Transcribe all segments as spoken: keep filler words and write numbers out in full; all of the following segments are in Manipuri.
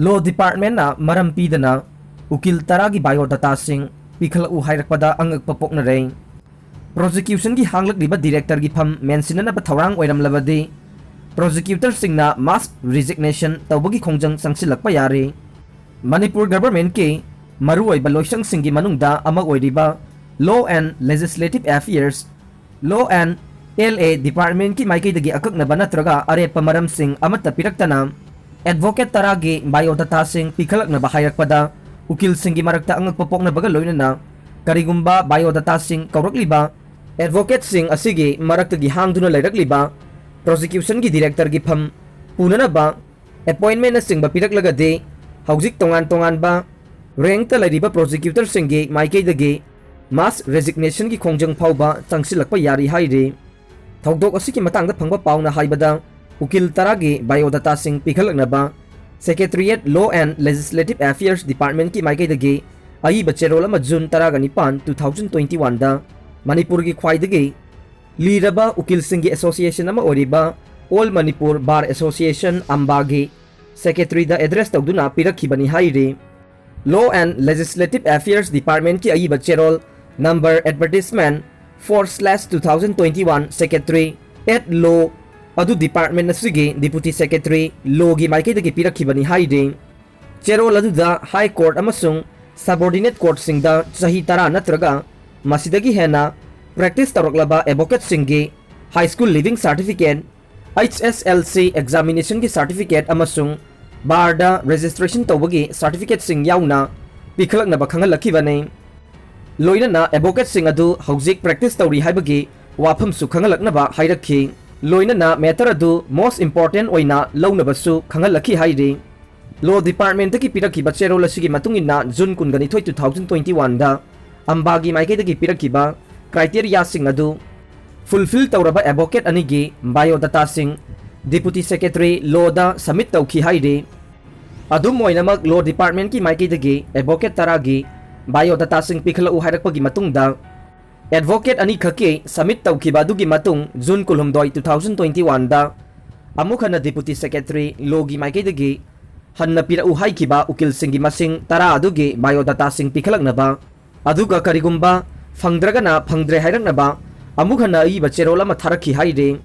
Law Departmentꯅ ꯃꯔꯝ ꯄꯤꯗꯅ ꯎꯀꯤꯜ ꯇꯔꯥꯒꯤ biodatꯥꯁꯤꯡ ꯄꯤꯈꯠꯂꯛꯎ ꯍꯥꯏꯔꯛꯄꯗ ꯑꯉꯛꯄ ꯄꯣꯛꯅꯔꯦ꯫ Prosecutionꯒꯤ ꯍꯥꯡꯂꯛꯂꯤꯕ directorꯒꯤ ꯐꯝ ꯃꯦꯟꯁꯤꯟꯅꯅꯕ ꯊꯧꯔꯥꯡ ꯑꯣꯏꯔꯝꯂꯕꯗꯤ, prosecutorꯁꯤꯡꯅ mass resignation ꯇꯧꯕꯒꯤ ꯈꯣꯡꯖꯪ ꯆꯪꯁꯤꯜꯂꯛꯄ ꯌꯥꯔꯤ꯫ ꯃꯅꯤꯄꯨꯔ governmentꯀꯤ ꯃꯔꯨꯑꯣꯏꯕ ꯂꯣꯏꯁꯪꯁꯤꯡꯒꯤ ꯃꯅꯨꯡꯗ ꯑꯃ ꯑꯣꯏꯔꯤꯕ Law and Legislative Affairs, Law and L A Departmentꯀꯤ ꯃꯥꯏꯀꯩꯗꯒꯤ ꯑꯀꯛꯅꯕ ꯅꯠꯇ꯭ꯔꯒ ꯑꯔꯦꯞꯄ ꯃꯔꯝꯁꯤꯡ ꯑꯃꯠꯇ ꯄꯤꯔꯛꯇꯅ, advocate ꯇꯔꯥꯒꯤ biodatꯥꯁꯤꯡ ꯄꯤꯈꯠꯂꯛꯅꯕ ꯍꯥꯏꯔꯛꯄꯗ, ꯎꯀꯤꯜꯁꯤꯡꯒꯤ ꯃꯔꯛꯇ ꯑꯉꯛꯄ ꯄꯣꯛꯅꯕꯒ ꯂꯣꯏꯅꯅ, ꯀꯔꯤꯒꯨꯝꯕ biodatꯥꯁꯤꯡ ꯀꯧꯔꯛꯂꯤꯕ advocateꯁꯤꯡ ꯑꯁꯤꯒꯤ ꯃꯔꯛꯇꯒꯤ ꯍꯥꯡꯗꯨꯅ ꯂꯩꯔꯛꯂꯤꯕ prosecutionꯒꯤ directorꯒꯤ ꯐꯝ ꯄꯨꯅꯅꯕ appointmentꯅꯆꯤꯡꯕ ꯄꯤꯔꯛꯂꯒꯗꯤ, ꯍꯧꯖꯤꯛ ꯇꯣꯉꯥꯟ ꯇꯣꯉꯥꯟꯕ rankꯇ ꯂꯩꯔꯤꯕ prosecutorꯁꯤꯡꯒꯤ ꯃꯥꯏꯀꯩꯗꯒꯤ mass resignationꯒꯤ ꯈꯣꯡꯖꯪ ꯐꯥꯎꯕ ꯆꯪꯁꯤꯜꯂꯛꯄ ꯌꯥꯔꯤ ꯍꯥꯏꯔꯤ꯫ ꯊꯧꯗꯣꯛ ꯑꯁꯤꯒꯤ ꯃꯇꯥꯡꯗ ꯐꯪꯕ ꯄꯥꯎꯅ ꯍꯥꯏꯕꯗ, ꯎꯀꯤꯜ ꯇꯔꯥꯒꯤ biodatꯥꯁꯤꯡ ꯄꯤꯈꯠꯂꯛꯅꯕ Secretariat Law and Legislative Affairs Departmentꯀꯤ ꯃꯥꯏꯀꯩꯗꯒꯤ ꯑꯏꯕ ꯆꯦꯔꯣꯜ ꯑꯃ June ꯇꯔꯥꯒ ꯅꯤꯄꯥꯟ, two thousand twenty oneꯗ ꯃꯅꯤꯄꯨꯔꯒꯤ ꯈ꯭ꯋꯥꯏꯗꯒꯤ ꯂꯤꯔꯕ ꯎꯀꯤꯜꯁꯤꯡꯒꯤ association ꯑꯃ ꯑꯣꯏꯔꯤꯕ All Manipur Bar Association, ꯑꯝꯕꯥꯒꯤ secretaryꯗ address ꯇꯧꯗꯨꯅ ꯄꯤꯔꯛꯈꯤꯕꯅꯤ ꯍꯥꯏꯔꯤ꯫ Law and Legislative Affairs Departmentꯀꯤ ꯑꯏꯕ ꯆꯦꯔꯣꯜ number advertisement four slash two thousand twenty one secretary at law ꯑꯗꯨ department ꯑꯁꯤꯒꯤ Deputy Secretary Lawꯒꯤ ꯃꯥꯏꯀꯩꯗꯒꯤ ꯄꯤꯔꯛꯈꯤꯕꯅꯤ ꯍꯥꯏꯔꯤ꯫ ꯆꯦꯔꯣꯜ ꯑꯗꯨꯗ High Court ꯑꯃꯁꯨꯡ subordinate courtꯁꯤꯡꯗ ꯆꯍꯤ ꯇꯔꯥ ꯅꯠꯇ꯭ꯔꯒ ꯃꯁꯤꯗꯒꯤ ꯍꯦꯟꯅ practice ꯇꯧꯔꯛꯂꯕ advocateꯁꯤꯡꯒꯤ high school leaving certificate, H S L C examinationꯒꯤ certificate ꯑꯃꯁꯨꯡ barꯗ registration ꯇꯧꯕꯒꯤ certificateꯁꯤꯡ ꯌꯥꯎꯅ ꯄꯤꯈꯠꯂꯛꯅꯕ ꯈꯪꯍꯜꯂꯛꯈꯤꯕꯅꯤ꯫ ꯂꯣꯏꯅꯅ advocateꯁꯤꯡ ꯑꯗꯨ ꯍꯧꯖꯤꯛ practice ꯇꯧꯔꯤ ꯍꯥꯏꯕꯒꯤ ꯋꯥꯐꯝꯁꯨ ꯈꯪꯍꯜꯂꯛꯅꯕ ꯍꯥꯏꯔꯛꯈꯤ꯫ ꯂꯣꯏꯅꯅ matter ꯑꯗꯨ most important ꯑꯣꯏꯅ ꯂꯧꯅꯕꯁꯨ ꯈꯪꯍꯜꯂꯛꯈꯤ ꯍꯥꯏꯔꯤ꯫ Law Departmentꯇꯒꯤ ꯄꯤꯔꯛꯈꯤꯕ ꯆꯦꯔꯣꯜ ꯑꯁꯤꯒꯤ ꯃꯇꯨꯡ ꯏꯟꯅ, June ꯀꯨꯟꯒ ꯅꯤꯊꯣꯏ, two thousand twenty oneꯗ ꯑꯝꯕꯥꯒꯤ ꯃꯥꯏꯀꯩꯗꯒꯤ ꯄꯤꯔꯛꯈꯤꯕ criteriaꯁꯤꯡ ꯑꯗꯨ fulfill ꯇꯧꯔꯕ advocate ꯑꯅꯤꯒꯤ biodatꯥꯁꯤꯡ Deputy Secretary Lawꯗ submit ꯇꯧꯈꯤ ꯍꯥꯏꯔꯤ꯫ ꯑꯗꯨꯝ ꯑꯣꯏꯅꯃꯛ, Law Departmentꯀꯤ ꯃꯥꯏꯀꯩꯗꯒꯤ advocate ꯇꯔꯥꯒꯤ biodatꯥꯁꯤꯡ ꯄꯤꯈꯠꯂꯛꯎ ꯍꯥꯏꯔꯛꯄꯒꯤ ꯃꯇꯨꯡꯗ, advocate ꯑꯅꯤꯈꯛꯀꯤ submit ꯇꯧꯈꯤꯕ ꯑꯗꯨꯒꯤ ꯃꯇꯨꯡ, June ꯀꯨꯟꯍꯨꯝꯗꯣꯏ, two thousand twenty oneꯗ ꯑꯃꯨꯛ ꯍꯟꯅ Deputy Secretary Lawꯒꯤ ꯃꯥꯏꯀꯩꯗꯒꯤ ꯍꯟꯅ ꯄꯤꯔꯛꯎ ꯍꯥꯏꯈꯤꯕ ꯎꯀꯤꯜꯁꯤꯡꯒꯤ ꯃꯁꯤꯡ ꯇꯔꯥ ꯑꯗꯨꯒꯤ ꯕꯥꯏꯑꯣꯗꯥꯇꯥꯁꯤꯡ ꯄꯤꯈꯠꯂꯛꯅꯕ, ꯑꯗꯨꯒ ꯀꯔꯤꯒꯨꯝꯕ ꯐꯪꯗ꯭ꯔꯒꯅ ꯐꯪꯗ꯭ꯔꯦ ꯍꯥꯏꯔꯛꯅꯕ ꯑꯃꯨꯛ ꯍꯟꯅ ꯑꯏꯕ ꯆꯦꯔꯣꯜ ꯑꯃ ꯊꯥꯔꯛꯈꯤ ꯍꯥꯏꯔꯤ꯫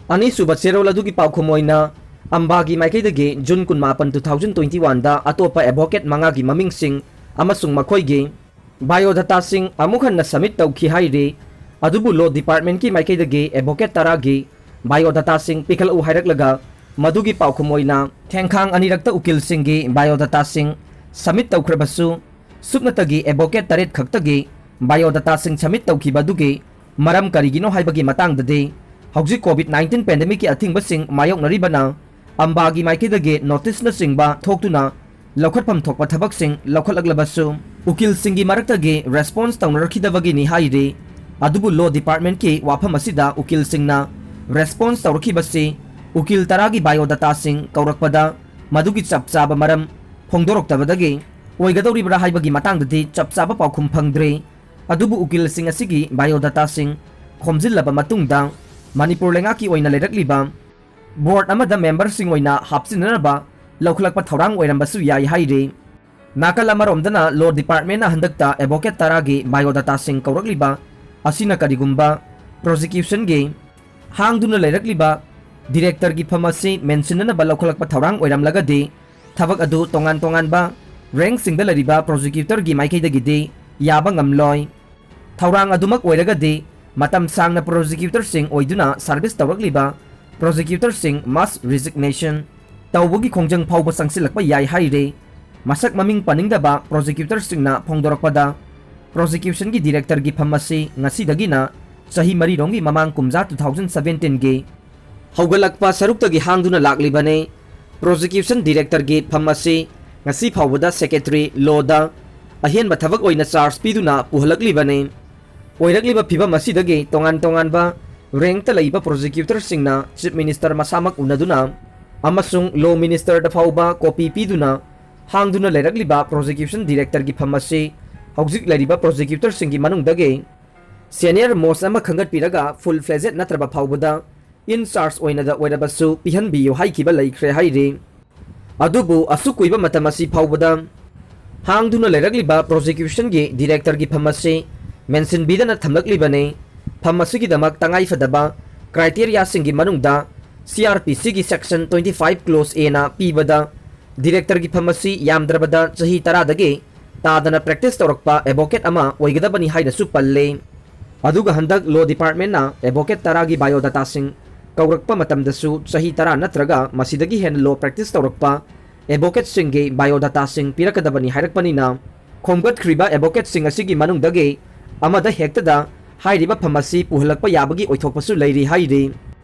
ꯑꯅꯤꯁꯨꯕ ꯆꯦꯔꯣꯜ ꯑꯗꯨꯒꯤ ꯄꯥꯎꯈꯨꯝ ꯑꯣꯏꯅ ꯑꯝꯕꯥꯒꯤ ꯃꯥꯏꯀꯩꯗꯒꯤ ꯖꯨꯟ ꯀꯨꯟꯃꯥꯄꯟ, two thousand twenty one ꯗ ꯑꯇꯣꯞꯄ ꯑꯦꯗꯚꯣꯀꯦꯠ ꯃꯉꯥꯒꯤ ꯃꯃꯤꯡꯁꯤꯡ ꯑꯃꯁꯨꯡ ꯃꯈꯣꯏꯒꯤ ꯕꯥꯏꯑꯣꯗꯥꯇꯥꯁꯤꯡ ꯑꯃꯨꯛ ꯍꯟꯅ ꯁꯕꯃꯤꯠ ꯇꯧꯈꯤ ꯍꯥꯏꯔꯤ꯫ ꯑꯗꯨꯕꯨ ꯂꯣ ꯗꯤꯄꯥꯔꯠꯃꯦꯟꯠꯀꯤ ꯃꯥꯏꯀꯩꯗꯒꯤ ꯑꯦꯗꯚꯣꯀꯦꯠ ꯇꯔꯥꯒꯤ ꯕꯥꯏꯑꯣꯗꯥꯇꯥꯁꯤꯡ ꯄꯤꯈꯠꯂꯛꯎ ꯍꯥꯏꯔꯛꯂꯒ ꯃꯗꯨꯒꯤ ꯄꯥꯎꯈꯨꯝ ꯑꯣꯏꯅ ꯊꯦꯡꯈꯥꯡ ꯑꯅꯤꯔꯛꯇ ꯎꯀꯤꯜꯁꯤꯡꯒꯤ ꯕꯥꯏꯑꯣꯗꯥꯇꯥꯁꯤꯡ ꯁꯕꯃꯤꯠ ꯇꯧꯈ꯭ꯔꯕꯁꯨ ꯁꯨꯞꯅꯇꯒꯤ ꯑꯦꯗꯚꯣꯀꯦꯠ ꯇꯔꯦꯠ ꯈꯛꯇꯒꯤ ꯕꯥꯏꯑꯣꯗꯥꯇꯥꯁꯤꯡ ꯁꯕꯃꯤꯠ ꯇꯧꯈꯤꯕ ꯑꯗꯨꯒꯤ ꯃꯔꯝ ꯀꯔꯤꯒꯤꯅꯣ ꯍꯥꯏꯕꯒꯤ ꯃꯇꯥꯡꯗꯗꯤ ꯍꯧꯖꯤꯛ ꯀꯣꯚꯤꯗ ꯅꯥꯏꯟꯇꯤꯟ ꯄꯦꯟꯗꯦꯃꯤꯛꯀꯤ ꯑꯊꯤꯡꯕꯁꯤꯡ ꯃꯥꯌꯣꯛꯅꯔꯤꯕꯅ ꯑꯝꯕꯥꯒꯤ ꯃꯥꯏꯀꯩꯗꯒꯤ ꯅꯣꯇꯤꯁꯅꯆꯤꯡꯕ ꯊꯣꯛꯇꯨꯅ ꯂꯧꯈꯠꯐꯝ ꯊꯣꯛꯄ ꯊꯕꯛꯁꯤꯡ ꯂꯧꯈꯠꯂꯛꯂꯕꯁꯨ ꯎꯀꯤꯜꯁꯤꯡꯒꯤ ꯃꯔꯛꯇꯒꯤ ꯔꯦꯁꯄꯣꯟꯁ ꯇꯧꯅꯔꯛꯈꯤꯗꯕꯒꯤꯅꯤ ꯍꯥꯏꯔꯤ꯫ ꯑꯗꯨꯕꯨ ꯂꯣ ꯗꯤꯄꯥꯔꯠꯃꯦꯟꯠꯀꯤ ꯋꯥꯐꯝ ꯑꯁꯤꯗ ꯎꯀꯤꯜꯁꯤꯡꯅ ꯔꯦꯁꯄꯣꯟꯁ ꯇꯧꯔꯛꯈꯤꯕꯁꯤ ꯎꯀꯤꯜ ꯇꯔꯥꯒꯤ ꯕꯥꯏꯑꯣꯗꯥꯇꯥꯁꯤꯡ ꯀꯧꯔꯛꯄꯗ ꯃꯗꯨꯒꯤ ꯆꯞ ꯆꯥꯕ ꯃꯔꯝ ꯐꯣꯡꯗꯣꯔꯛꯇꯕꯗꯒꯤ ꯑꯣꯏꯒꯗꯧꯔꯤꯕ꯭ꯔꯥ ꯍꯥꯏꯕꯒꯤ ꯃꯇꯥꯡꯗꯗꯤ ꯆꯞ ꯆꯥꯕ ꯄꯥꯎꯈꯨꯝ ꯐꯪꯗ꯭ꯔꯤ꯫ ꯑꯗꯨꯕꯨ ꯎꯀꯤꯜꯁꯤꯡ ꯑꯁꯤꯒꯤ ꯕꯥꯏꯑꯣꯗꯥꯇꯥꯁꯤꯡ ꯈꯣꯝꯖꯤꯜꯂꯕ ꯃꯇꯨꯡꯗ ꯃꯅꯤꯄꯨꯔ ꯂꯩꯉꯥꯛꯀꯤ ꯑꯣꯏꯅ ꯂꯩꯔꯛꯂꯤꯕ ꯕꯣꯔꯗ ꯑꯃꯗ ꯃꯦꯝꯕꯔꯁꯤꯡ ꯑꯣꯏꯅ ꯍꯥꯞꯆꯤꯟꯅꯅꯕ ꯂꯧꯈꯠꯂꯛꯄ ꯊꯧꯔꯥꯡ ꯑꯣꯏꯔꯝꯕꯁꯨ ꯌꯥꯏ ꯍꯥꯏꯔꯤ꯫ ꯅꯥꯀꯜ ꯑꯃꯔꯣꯝꯗꯅ ꯂꯣ ꯗꯤꯄꯥꯔꯠꯃꯦꯟꯠꯅ ꯍꯟꯗꯛꯇ ꯑꯦꯗꯚꯣꯀꯦꯠ ꯇꯔꯥꯒꯤ ꯕꯥꯏꯑꯣꯗꯥꯇꯥꯁꯤꯡ ꯀꯧꯔꯛꯂꯤꯕ ꯑꯁꯤꯅ ꯀꯔꯤꯒꯨꯝꯕ ꯄ꯭ꯔꯣꯁꯤꯀ꯭ꯌꯨꯁꯟꯒꯤ ꯍꯥꯡꯗꯨꯅ ꯂꯩꯔꯛꯂꯤꯕ ꯗꯤꯔꯦꯛꯇꯔꯒꯤ ꯐꯝ ꯑꯁꯤ ꯃꯦꯟꯁꯤꯟꯅꯅꯕ ꯂꯧꯈꯠꯂꯛꯄ ꯊꯧꯔꯥꯡ ꯑꯣꯏꯔꯝꯂꯒꯗꯤ ꯊꯕꯛ ꯑꯗꯨ ꯇꯣꯉꯥꯟ ꯇꯣꯉꯥꯟꯕ ꯔꯦꯡꯛꯁꯤꯡꯗ ꯂꯩꯔꯤꯕ ꯄ꯭ꯔꯣꯁꯤꯀ꯭ꯌꯨꯇꯔꯒꯤ ꯃꯥꯏꯀꯩꯗꯒꯤꯗꯤ ꯌꯥꯕ ꯉꯝꯂꯣꯏ꯫ ꯊꯧꯔꯥꯡ ꯑꯗꯨꯃꯛ ꯑꯣꯏꯔꯒꯗꯤ ꯃꯇꯝ ꯁꯥꯡꯅ ꯄ꯭ꯔꯣꯁꯤꯀ꯭ꯌꯨꯇꯔꯁꯤꯡ ꯑꯣꯏꯗꯨꯅ ꯁꯔꯚꯤꯁ ꯇꯧꯔꯛꯂꯤꯕ ꯄ꯭ꯔꯣꯁꯤꯀ꯭ꯌꯨꯇꯔꯁꯤꯡ ꯃꯥꯁ ꯔꯤꯖꯤꯒꯅꯦꯁꯟ ꯇꯧꯕꯒꯤ ꯈꯣꯡꯖꯪ ꯐꯥꯎꯕ ꯆꯪꯁꯤꯜꯂꯛꯄ ꯌꯥꯏ ꯍꯥꯏꯔꯤ꯫ ꯃꯁꯛ ꯃꯃꯤꯡ ꯄꯟꯅꯤꯡꯗꯕ ꯄ꯭ꯔꯣꯁꯤꯀ꯭ꯌꯨꯇꯔꯁꯤꯡꯅ ꯐꯣꯡꯗꯣꯔꯛꯄꯗ ꯄ꯭ꯔꯣꯁꯤꯀ꯭ꯌꯨꯁꯟꯒꯤ ꯗꯤꯔꯦꯛꯇꯔꯒꯤ ꯐꯝ ꯑꯁꯤ ꯉꯁꯤꯗꯒꯤꯅ ꯆꯍꯤ ꯃꯔꯤꯔꯣꯝꯒꯤ ꯃꯃꯥꯡ ꯀꯨꯝꯖꯥ two thousand seventeen ꯒꯤ ꯍꯧꯒꯠꯂꯛꯄ ꯁꯔꯨꯛꯇꯒꯤ ꯍꯥꯡꯗꯨꯅ ꯂꯥꯛꯂꯤꯕꯅꯤ꯫ ꯄ꯭ꯔꯣꯁꯤꯀ꯭ꯌꯨꯁꯟ ꯗꯤꯔꯦꯛꯇꯔꯒꯤ ꯐꯝ ꯑꯁꯤ ꯉꯁꯤ ꯐꯥꯎꯕꯗ ꯁꯦꯀ꯭ꯔꯦꯇꯔꯤ ꯂꯣꯗ ꯑꯍꯦꯟꯕ ꯊꯕꯛ ꯑꯣꯏꯅ ꯆꯥꯔꯖ ꯄꯤꯗꯨꯅ ꯄꯨꯍꯜꯂꯛꯂꯤꯕꯅꯤ꯫ ꯑꯣꯏꯔꯛꯂꯤꯕ ꯐꯤꯕꯝ ꯑꯁꯤꯗꯒꯤ ꯇꯣꯉꯥꯟ ꯇꯣꯉꯥꯟꯕ ꯔꯦꯡꯛꯇ ꯂꯩꯕ ꯄ꯭ꯔꯣꯁꯤꯀ꯭ꯌꯨꯇꯔꯁꯤꯡꯅ ꯆꯤꯐ ꯃꯤꯅꯤꯁꯇꯔ ꯃꯁꯥꯃꯛ ꯎꯅꯗꯨꯅ ꯑꯃꯁꯨꯡ ꯂꯣ ꯃꯤꯅꯤꯁꯇꯔꯗ ꯐꯥꯎꯕ ꯀꯣꯄꯤ ꯄꯤꯗꯨꯅ ꯍꯥꯡꯗꯨꯅ ꯂꯩꯔꯛꯂꯤꯕ ꯄ꯭ꯔꯣꯁꯤꯀ꯭ꯌꯨꯁꯟ ꯗꯤꯔꯦꯛꯇꯔꯒꯤ ꯐꯝ ꯑꯁꯤ ꯍꯧꯖꯤꯛ ꯂꯩꯔꯤꯕ ꯄ꯭ꯔꯣꯁꯤꯀ꯭ꯌꯨꯇꯔꯁꯤꯡꯒꯤ ꯃꯅꯨꯡꯗꯒꯤ ꯁꯦꯅꯤꯌꯔ ꯃꯣꯁ ꯑꯃ ꯈꯟꯒꯠꯄꯤꯔꯒ ꯐꯨꯜ ꯐ꯭ꯂꯦꯖꯦꯗ ꯅꯠꯇ꯭ꯔꯕ ꯐꯥꯎꯕꯗ ꯏꯟ ꯆꯥꯔꯖ ꯑꯣꯏꯅꯗ ꯑꯣꯏꯔꯕꯁꯨ ꯄꯤꯍꯟꯕꯤꯌꯨ ꯍꯥꯏꯈꯤꯕ ꯂꯩꯈ꯭ꯔꯦ ꯍꯥꯏꯔꯤ꯫ ꯑꯗꯨꯕꯨ ꯑꯁꯨꯛ ꯀꯨꯏꯕ ꯃꯇꯝ ꯑꯁꯤ ꯐꯥꯎꯕꯗ ꯍꯥꯡꯗꯨꯅ ꯂꯩꯔꯛꯂꯤꯕ prosecutionꯒꯤ directorꯒꯤ ꯐꯝ ꯑꯁꯤ ꯃꯦꯟꯁꯤꯟꯕꯤꯗꯅ ꯊꯝꯂꯛꯂꯤꯕꯅꯤ꯫ ꯐꯝ ꯑꯁꯤꯒꯤꯗꯃꯛ ꯇꯉꯥꯏ ꯐꯗꯕ criteriaꯁꯤꯡꯒꯤ ꯃꯅꯨꯡꯗ CrPCꯒꯤ section twenty five clause Aꯅ ꯄꯤꯕꯗ directorꯒꯤ ꯐꯝ ꯑꯁꯤ ꯌꯥꯝꯗ꯭ꯔꯕꯗ ꯆꯍꯤ ꯇꯔꯥꯗꯒꯤ ꯇꯥꯗꯅ practice ꯇꯧꯔꯛꯄ advocate ꯑꯃ ꯑꯣꯏꯒꯗꯕꯅꯤ ꯍꯥꯏꯅꯁꯨ ꯄꯜꯂꯤ꯫ ꯑꯗꯨꯒ ꯍꯟꯗꯛ law departmentꯅ advocate ꯇꯔꯥꯒꯤ biodataꯁꯤꯡ ꯀꯧꯔꯛꯄ ꯃꯇꯝꯗꯁꯨ ꯆꯍꯤ ꯇꯔꯥ ꯅꯠꯇ꯭ꯔꯒ ꯃꯁꯤꯗꯒꯤ ꯍꯦꯟꯅ law practice ꯇꯧꯔꯛꯄ advocateꯁꯤꯡꯒꯤ biodataꯁꯤꯡ ꯄꯤꯔꯛꯀꯗꯕꯅꯤ ꯍꯥꯏꯔꯛꯄꯅꯤꯅ, ꯈꯣꯝꯒꯠꯈ꯭ꯔꯤꯕ advocateꯁꯤꯡ ꯑꯁꯤꯒꯤ ꯃꯅꯨꯡꯗꯒꯤ ꯑꯃꯗ ꯍꯦꯛꯇꯗ ꯍꯥꯏꯔꯤꯕ ꯐꯝ ꯑꯁꯤ ꯄꯨꯍꯜꯂꯛꯄ ꯌꯥꯕꯒꯤ ꯑꯣꯏꯊꯣꯛꯄꯁꯨ ꯂꯩꯔꯤ ꯍꯥꯏꯔꯤ꯫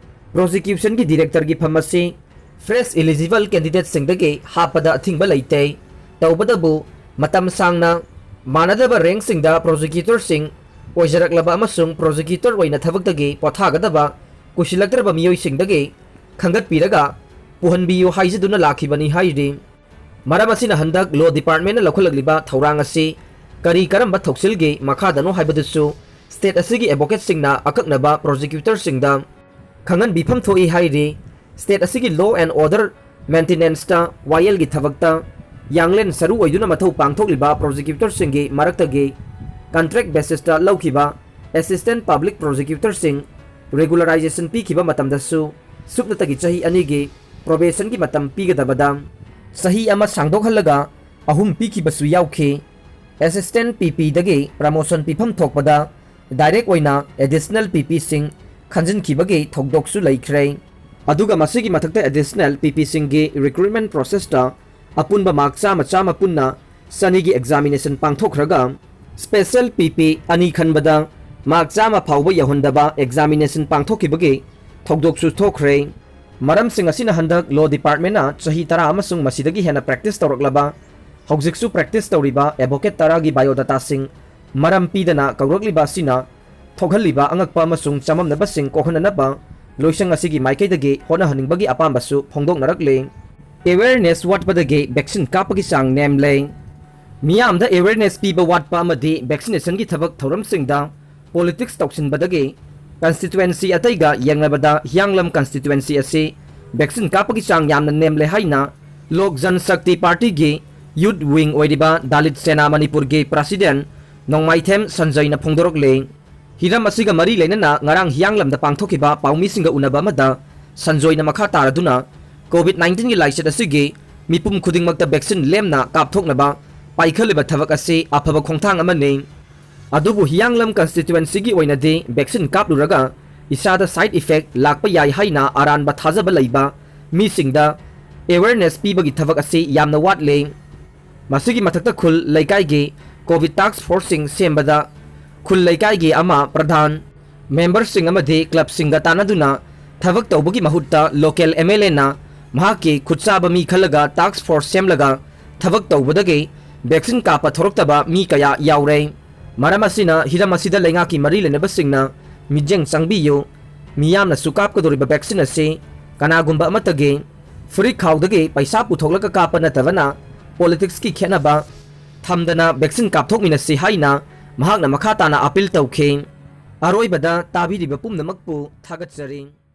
Prosecutionꯒꯤ directorꯒꯤ ꯐꯝ ꯑꯁꯤ fresh eligible candidateꯁꯤꯡꯗꯒꯤ ꯍꯥꯞꯄꯗ ꯑꯊꯤꯡꯕ ꯂꯩꯇꯦ꯫ ꯇꯧꯕꯇꯕꯨ ꯃꯇꯝ ꯁꯥꯡꯅ ꯃꯥꯟꯅꯗꯕ rankꯁꯤꯡꯗ prosecutorꯁꯤꯡ ꯑꯣꯏꯖꯔꯛꯂꯕ ꯑꯃꯁꯨꯡ prosecutor ꯑꯣꯏꯅ ꯊꯕꯛꯇꯒꯤ ꯄꯣꯊꯥꯒꯗꯕ ꯀꯨꯏꯁꯤꯜꯂꯛꯇ꯭ꯔꯕ ꯃꯤꯑꯣꯏꯁꯤꯡꯗꯒꯤ ꯈꯟꯒꯠꯄꯤꯔꯒ ꯄꯨꯍꯟꯕꯤꯌꯨ ꯍꯥꯏꯖꯗꯨꯅ ꯂꯥꯛꯈꯤꯕꯅꯤ ꯍꯥꯏꯔꯤ꯫ ꯃꯔꯝ ꯑꯁꯤꯅ ꯍꯟꯗꯛ law departmentꯅ ꯂꯧꯈꯠꯂꯛꯂꯤꯕ ꯊꯧꯔꯥꯡ ꯑꯁꯤ ꯀꯔꯤ ꯀꯔꯝꯕ ꯊꯧꯁꯤꯜꯒꯤ ꯃꯈꯥꯗꯅꯣ ꯍꯥꯏꯕꯗꯨꯁꯨ state ꯑꯁꯤꯒꯤ advocateꯁꯤꯡꯅ ꯑꯀꯛꯅꯕ prosecutorꯁꯤꯡꯗ ꯈꯪꯍꯟꯕꯤꯐꯝ ꯊꯣꯛꯏ ꯍꯥꯏꯔꯤ꯫ State ꯑꯁꯤꯒꯤ law and order maintenanceꯇ ꯋꯥꯌꯦꯜꯒꯤ ꯊꯕꯛꯇ ꯌꯥꯡꯂꯦꯟ ꯁꯔꯨ ꯑꯣꯏꯗꯨꯅ ꯃꯊꯧ ꯄꯥꯡꯊꯣꯛꯂꯤꯕ prosecutorꯁꯤꯡꯒꯤ ꯃꯔꯛꯇꯒꯤ contract basisꯇ ꯂꯧꯈꯤꯕ assistant public prosecutorꯁꯤꯡ regularization ꯄꯤꯈꯤꯕ ꯃꯇꯝꯗꯁꯨ ꯁꯨꯞꯅꯇꯒꯤ ꯆꯍꯤ ꯑꯅꯤꯒꯤ probationꯒꯤ ꯃꯇꯝ ꯄꯤꯒꯗꯕꯗ ꯆꯍꯤ ꯑꯃ ꯁꯥꯡꯗꯣꯛꯍꯜꯂꯒ ꯑꯍꯨꯝ ꯄꯤꯈꯤꯕꯁꯨ ꯌꯥꯎꯈꯤ꯫ Assistant PPꯗꯒꯤ promotion ꯄꯤꯐꯝ ꯊꯣꯛꯄꯗ direct ꯑꯣꯏꯅ additional PPꯁꯤꯡ ꯈꯟꯖꯤꯟꯈꯤꯕꯒꯤ ꯊꯧꯗꯣꯛꯁꯨ ꯂꯩꯈ꯭ꯔꯦ꯫ ꯑꯗꯨꯒ ꯃꯁꯤꯒꯤ ꯃꯊꯛꯇ additional PPꯁꯤꯡꯒꯤ recruitment processꯇ ꯑꯄꯨꯟꯕ mark ꯆꯥꯝꯃ ꯆꯥꯝꯃ ꯄꯨꯟꯅ ꯆꯅꯤꯒꯤ examination ꯄꯥꯡꯊꯣꯛꯈ꯭ꯔꯒ, special PP ꯑꯅꯤ ꯈꯟꯕꯗ mark ꯆꯥꯝꯃ ꯐꯥꯎꯕ ꯌꯧꯍꯟꯗꯕ examination ꯄꯥꯡꯊꯣꯛꯈꯤꯕꯒꯤ ꯊꯧꯗꯣꯛꯁꯨ ꯊꯣꯛꯈ꯭ꯔꯦ꯫ ꯃꯔꯝꯁꯤꯡ ꯑꯁꯤꯅ ꯍꯟꯗꯛ law departmentꯅ ꯆꯍꯤ ꯇꯔꯥ ꯑꯃꯁꯨꯡ ꯃꯁꯤꯗꯒꯤ ꯍꯦꯟꯅ practice ꯇꯧꯔꯛꯂꯕ, ꯍꯧꯖꯤꯛꯁꯨ practice ꯇꯧꯔꯤꯕ advocate ꯇꯔꯥꯒꯤ biodataꯁꯤꯡ ꯃꯔꯝ ꯄꯤꯗꯅ ꯀꯧꯔꯛꯂꯤꯕ ꯑꯁꯤꯅ ꯊꯣꯛꯍꯜꯂꯤꯕ ꯑꯉꯛꯄ ꯑꯃꯁꯨꯡ ꯆꯃꯝꯅꯕꯁꯤꯡ ꯀꯣꯛꯍꯟꯅꯅꯕ ꯂꯣꯏꯁꯪ ꯑꯁꯤꯒꯤ ꯃꯥꯏꯀꯩꯗꯒꯤ ꯍꯣꯠꯅꯍꯟꯅꯤꯡꯕꯒꯤ ꯑꯄꯥꯝꯕꯁꯨ ꯐꯣꯡꯗꯣꯛꯅꯔꯛꯂꯤ꯫ Awareness ꯋꯥꯠꯄꯗꯒꯤ vaccine ꯀꯥꯞꯄꯒꯤ ꯆꯥꯡ ꯅꯦꯝꯂꯦ꯫ ꯃꯤꯌꯥꯝꯗ awareness ꯄꯤꯕ ꯋꯥꯠꯄ ꯑꯃꯗꯤ vaccinationꯒꯤ ꯊꯕꯛ ꯊꯧꯔꯝꯁꯤꯡꯗ politics ꯇꯧꯁꯤꯟꯕꯗꯒꯤ constituency ꯑꯇꯩꯒ ꯌꯦꯡꯅꯕꯗ ꯍꯤꯌꯥꯡꯂꯝ constituency ꯑꯁꯤ vaccine ꯀꯥꯞꯄꯒꯤ ꯆꯥꯡ ꯌꯥꯝꯅ ꯅꯦꯝꯂꯦ ꯍꯥꯏꯅ ꯂꯣꯛ ꯖꯟ ꯁꯛꯇꯤ ꯄꯥꯔꯇꯤꯒꯤ ꯌꯨꯠ ꯋꯤꯡ ꯑꯣꯏꯔꯤꯕ ꯗꯥꯂꯤꯠ ꯁꯦꯅꯥ ꯃꯅꯤꯄꯨꯔꯒꯤ ꯄ꯭ꯔꯁꯤꯗꯦꯟ ꯅꯣꯡꯃꯥꯏꯊꯦꯝ ꯁꯟꯖꯣꯏꯅ ꯐꯣꯡꯗꯣꯔꯛꯂꯦ꯫ ꯍꯤꯔꯝ ꯑꯁꯤꯒ ꯃꯔꯤ ꯂꯩꯅꯅ ꯉꯔꯥꯡ ꯍꯤꯌꯥꯡꯂꯝꯗ ꯄꯥꯡꯊꯣꯛꯈꯤꯕ ꯄꯥꯎꯃꯤꯁꯤꯡꯒ ꯎꯅꯕ ꯑꯃꯗ ꯁꯟꯖꯣꯏꯅ ꯃꯈꯥ ꯇꯥꯔꯗꯨꯅ COVID nineteenꯒꯤ ꯂꯥꯏꯆꯠ ꯑꯁꯤꯒꯤ ꯃꯤꯄꯨꯝ ꯈꯨꯗꯤꯡꯃꯛꯇ vaccine ꯂꯦꯝꯅ ꯀꯥꯞꯊꯣꯛꯅꯕ ꯄꯥꯏꯈꯠꯂꯤꯕ ꯊꯕꯛ ꯑꯁꯤ ꯑꯐꯕ ꯈꯣꯡꯊꯥꯡ ꯑꯃꯅꯤ꯫ ꯑꯗꯨꯕꯨ ꯍꯤꯌꯥꯡꯂꯝ constituencyꯒꯤ ꯑꯣꯏꯅꯗꯤ vaccine ꯀꯥꯞꯂꯨꯔꯒ ꯏꯁꯥꯗ side effect ꯂꯥꯛꯄ ꯌꯥꯏ ꯍꯥꯏꯅ ꯑꯔꯥꯟꯕ ꯊꯥꯖꯕ ꯂꯩꯕ ꯃꯤꯁꯤꯡꯗ awareness ꯄꯤꯕꯒꯤ ꯊꯕꯛ ꯑꯁꯤ ꯌꯥꯝꯅ ꯋꯥꯠꯂꯤ꯫ ꯃꯁꯤꯒꯤ ꯃꯊꯛꯇ ꯈꯨꯜ ꯂꯩꯀꯥꯏꯒꯤ COVID task forceꯁꯤꯡ ꯁꯦꯝꯕꯗ ꯈꯨꯜ ꯂꯩꯀꯥꯏꯒꯤ ꯑꯃ ꯄ꯭ꯔꯙꯥꯟ, memberꯁꯤꯡ ꯑꯃꯗꯤ clubꯁꯤꯡꯒ ꯇꯥꯟꯅꯗꯨꯅ ꯊꯕꯛ ꯇꯧꯕꯒꯤ ꯃꯍꯨꯠꯇ local MLAꯅ ꯃꯍꯥꯛꯀꯤ ꯈꯨꯠꯆꯥꯕ ꯃꯤ ꯈꯜꯂꯒ task force ꯁꯦꯝꯂꯒ ꯊꯕꯛ ꯇꯧꯕꯗꯒꯤ vaccine ꯀꯥꯞꯄ ꯊꯣꯔꯛꯇꯕ ꯃꯤ ꯀꯌꯥ ꯌꯥꯎꯔꯦ꯫ ꯃꯔꯝ ꯑꯁꯤꯅ ꯍꯤꯔꯝ ꯑꯁꯤꯗ ꯂꯩꯉꯥꯛꯀꯤ ꯃꯔꯤ ꯂꯩꯅꯕꯁꯤꯡꯅ ꯃꯤꯠꯌꯦꯡ ꯆꯪꯕꯤꯌꯨ꯫ ꯃꯤꯌꯥꯝꯅꯁꯨ ꯀꯥꯞꯀꯗꯧꯔꯤꯕ vaccine ꯑꯁꯤ ꯀꯅꯥꯒꯨꯝꯕ ꯑꯃꯠꯇꯒꯤ ꯐꯨꯔꯤꯠ ꯈꯥꯎꯗꯒꯤ ꯄꯩꯁꯥ ꯄꯨꯊꯣꯛꯂꯒ ꯀꯥꯞꯄ ꯅꯠꯇꯕꯅ politicsꯀꯤ ꯈꯦꯠꯅꯕ ꯊꯝꯗꯅ vaccine ꯀꯥꯞꯊꯣꯛꯃꯤꯟꯅꯁꯤ ꯍꯥꯏꯅ ꯃꯍꯥꯛꯅ ꯃꯈꯥ ꯇꯥꯅ appeal ꯇꯧꯈꯤ꯫ ꯑꯔꯣꯏꯕꯗ ꯇꯥꯕꯤꯔꯤꯕ ꯄꯨꯝꯅꯃꯛꯄꯨ ꯊꯥꯒꯠꯆꯔꯤ꯫